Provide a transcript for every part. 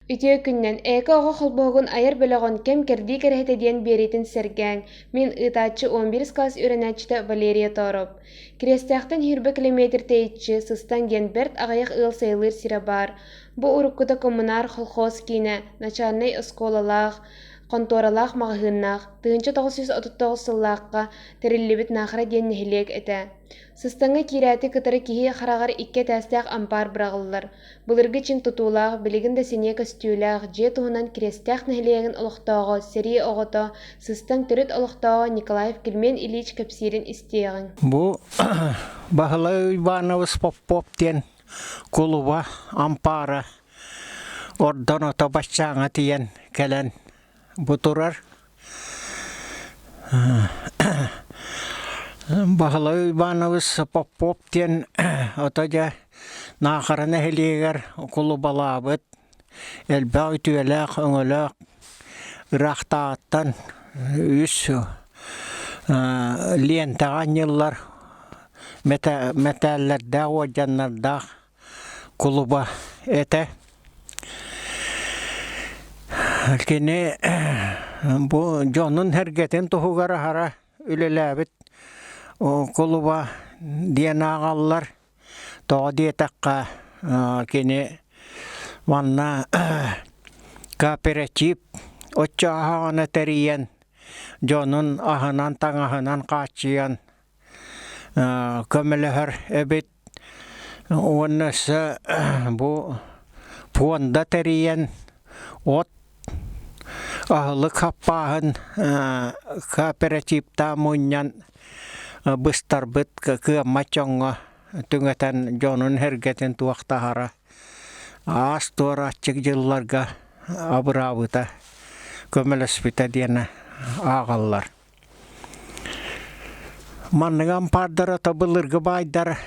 Үтүө күнүнэн Эко оҕо холбоһугун айар бөлөҕүн Кэм-кэрдии кэрэһитэ диэн биэриитин сэргээҥ, мин ыытааччы 11 кылаас үөрэнээччитэ Валерия Тоороп. Кириэстээхтэн 20 километр тэйиччи Сыстаҥ диэн бэрт аҕыйах ыал сайылыыр сирэ баар. Бу уруккута Коммунар колхоз киинэ, начальнай оскуолалаах, хонтуоралаах маҕаһыыннаах, 1939 сыллаахха тэриллибит Наахара диэн нэһилиэк этэ. Сыстаҥҥа киирээти кытары киһи хараҕар икки этээстээх ампаар быраҕыллар. Былыргы чиҥ тутуулаах, билигин да сэниэ көстүүлээх дьиэ туһунан Кириэстээх нэһилиэгин олохтооҕо, сэрии оҕото, сыстаҥ төрүт олохтооҕо Николаев Килмиэн Ильич кэпсиирин истиэҕиҥ. Бу Баһылай Уйбаанабыс Попов диэн кулуба ампаара ордон ото баччааҥҥа тиийэн кэлэн бу турар. Баһылай Уйбаанабыс Попов диэн ото дьэ Наахара нэһилиэгэр кулубалаабыт, элбэх үтүөлээх, өҥөлөөх ыраахтааҕыттан үс лиэнтэҕэ анньыллар мэтээллэрдээх, уордьаннардаах кулуба этэ. Кини бу дьонун-сэргэтин туһугар аһара үлэлээбит кулуба диэн ааҕаллар. Тоҕо диэтэххэ, кини манна кооператив оччоҕоһоҕуна тэрийэн, дьонун аһынан-таҥаһынан хааччыйан көмөлөһөр эбит. Уонна өссө бу пуонда тэрийэн от аһылык хаппааһын кооперативтаан мунньан быстарбыт кыаммат дьоҥҥо түҥэтэн дьонун-сэргэтин туохтаһара аас-туор аччык дьылларга абыраабыта, көмөлөспүтэ диэн ааҕаллар. Маннык ампаардара былыргы баайдар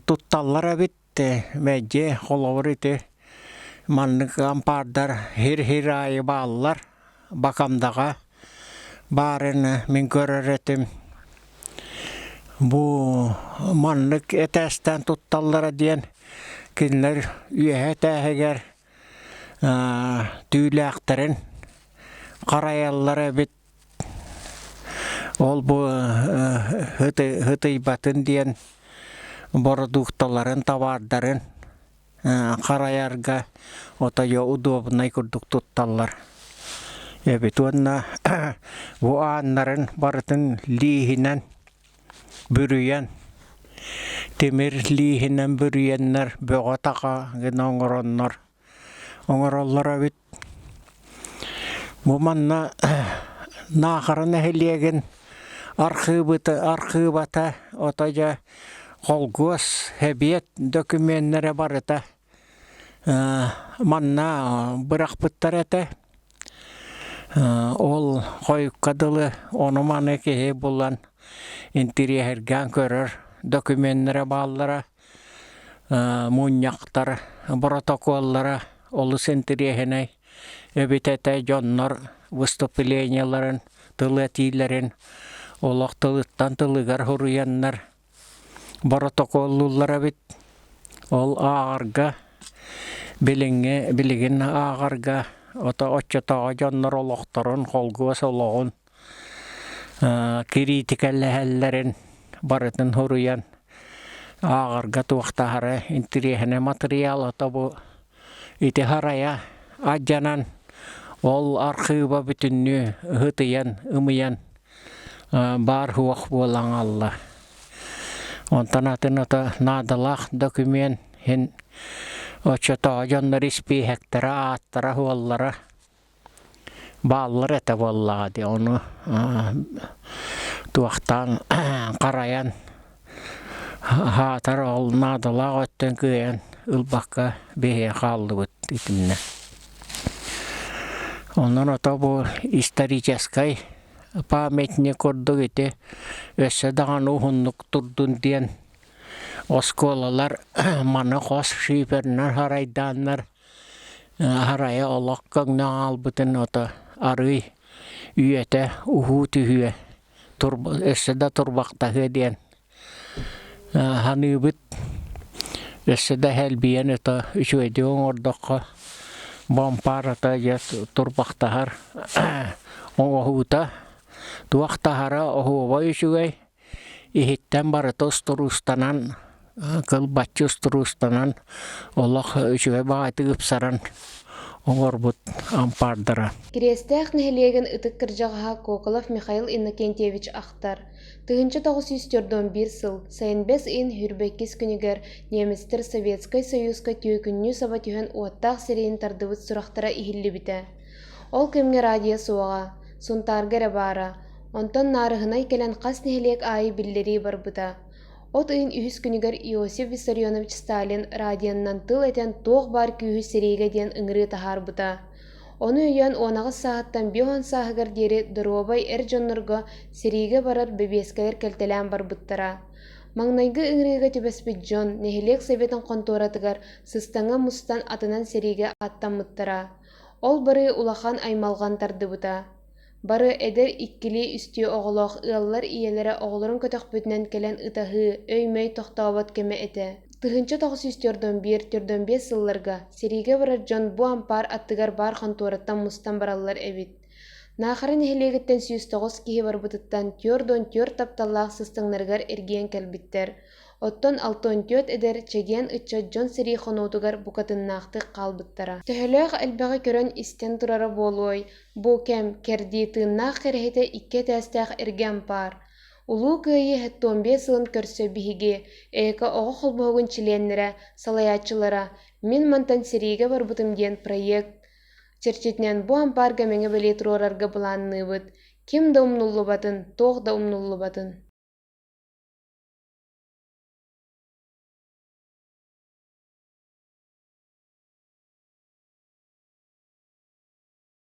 тутталлар эбит. Мэлдьи холобур ити маннык ампаардар хир-хир аайы бааллар. Бакамдаҕа баарын мин көрөр этим. Бу маннык этээстээн тутталлара диэн кинилэр үөһэ этээһигэр түүлээхтэрин харайаллар эбит. Ол бу ытыйбатын диэн бородуукталарын, табаардарын харайарга отой удобнай курдук тутталлар эбит уонна бу ааннарын барытын лииһинэн бүрүйэн, тимир лииһинэн бүрүйэннэр бөҕө-таҕа гына оҥороннор оҥороллор эбит. Бу манна Наахара нэһилиэгин архыыбыта, архыыбата ото дьэ холкуос, эбиэт дөкүмүөннэрэ барыта манна бырахпыттар этэ. Ол хойукка дылы ону-маны киһи булан интириэһиргээн көрөр докуменнара бааллара, мунньахтар боротокуоллара олус интириэһинэй эбит этэ. Дьоннор выступлениеларын, тыл этиилэрин олох тылыттан тылыгар суруйаннар боротокуоллууллар эбит. Ол ааҕарга билиҥҥи билигин ааҕарга ото оччотооҕу дьоннор олохторун, холкуос олоҕун кириитикэлэһэллэрин барытын суруйан ааҕарга туохтаһара интириэһинэй матырыйаал ото бу ити харайа алдьанан ол архыыба бүтүннүү ыһытыйан ымыйан баар суох буолан хаалла. Онтон атын ото наадалаах документ иһин оччотооҕу дьоннор испииһэктэрэ, ааттара-суоллара бааллар этэ буоллаҕа дии. Ону туохтаан харайан аһаатар ол наадалаах өттүн кыайан ылбакка биһиэхэ хааллыбыт итиннэ. Онон ото бу историческай памятник курдук ити өссө даҕаны уһуннук турдун диэн оскуолалар маны хос шиферинэн харайдааннар харайа олох көҥнө хаалбытын ото арыый үйэтэ уһуу түһүө өссө да турбахтаһыа диэн саныыбыт. Өссө да элбийэн ото үчүгэйдик оҥордоххо бомпаарата дьэ турбахтаһар оҥоһуута туох таһара оһуобай үчүгэй иһиттэн барыта устуруустанан кылбаччы устуруустанан олох үчүгэй баҕайытык ыпсаран оҥорбут ампаардара. Кириэстээх нэһилиэгин ытык кырдьаҕаһа Коколов Михаил Иннокентьевич ахтар. 1941 сыл сайын бэс ыйын сүүрбэккис күнүгэр немецтэр Советскай Союзка түөкүннүү саба түһэн уоттаах сэриини тардыбыт сурахтара иһиллибитэ. Ол кэмҥэ радио суоҕа, Сунтаарга эрэ баара. Онтон наарыһынай кэлэн хас нэһилиэк аайы биллэрии барбыта. От ыйын үһүс күнүгэр Иосиф Виссарионович Сталин радионан тыл этэн туох баар күүһү сэриигэ диэн ыҥырыы таһаарбыта. Ону өйөөн 18 сааһыттан 50 сааһыгар диэри доруобай эр дьоннорго сэриигэ барар бэбиэскэлэр кэлтэлээн барбыттара. Маҥнайгы ыҥырыыга түбэспит дьон нэһилиэк советын хонтуоратыгар сыстаҥа мустан атынан сэриигэ аттаммыттара. Ол барыы улахан аймалҕан тардыбыта. Бары эдэр иккилии-үстүү оҕолоох ыаллар ийэлэрэ оҕолорун көтөхпүтүнэн кэлэн ытаһыы, өй-мэй тохтообот кэмэ этэ. 1941-45 сылларга сэриигэ барар дьон бу ампаар аттыгар баар хонтуораттан мустан бараллар эбит. Наахара нэһилиэгиттэн 109 киһи барбытыттан 44 тапталлаах сыстыҥнарыгар эргийэн кэлбиттэр. Оттон 64 эдэр, чэгиэн ыччат дьон сэрии хонуутугар букатыннаахтык хаалбыттара. Төһөлөөх элбэҕи көрөн-истэн турара буолуой, бу кэм, кэрдии тыыннаах кэрэһитэ икки этээстээх эргэ ампаар. Улуу Кыайыы 75 сылын көрсө биһиги, Эко оҕо холбоһугун чилиэннэрэ, салайааччылара «Мин мантан сэриигэ барбытым» диэн проект чэрчитинэн бу ампаарга мэҥэ бэлиэ туруорарга былаанныыбыт. Ким да умнуллубатын, туох да умнуллубатын.